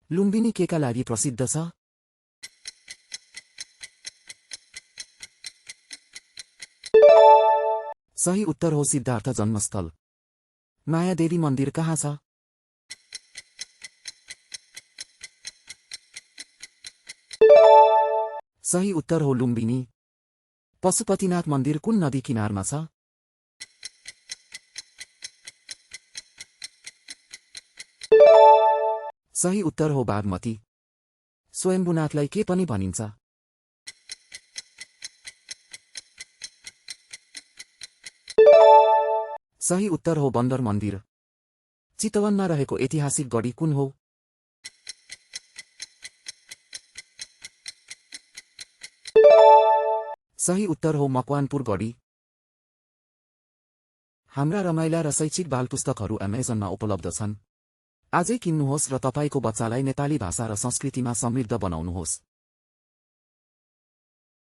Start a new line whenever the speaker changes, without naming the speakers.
लुम्बिनी केका लागि प्रसिद्ध छ? सही उत्तर हो सिद्धार्थ जन्मस्थल। मायादेवी मन्दिर कहाँ छ? सही उत्तर हो लुम्बिनी। पशुपतिनाथ मन्दिर कुन नदी किनारमा छ? सही उत्तर हो बागमती। स्वयम्भुनाथलाई के पनि भनिन्छ? सही उत्तर हो बन्दर मन्दिर। चितवनमा रहेको ऐतिहासिक गढी कुन हो? सही उत्तर हो मकवानपुर गढी। हाम्रा रमाइला र शैक्षिक बालपुस्तकहरू अमेजनमा उपलब्ध छन्। आजै किन्नुहोस् र तपाईको बच्चालाई नेपाली भाषा र संस्कृतिमा समृद्ध बनाउनुहोस्।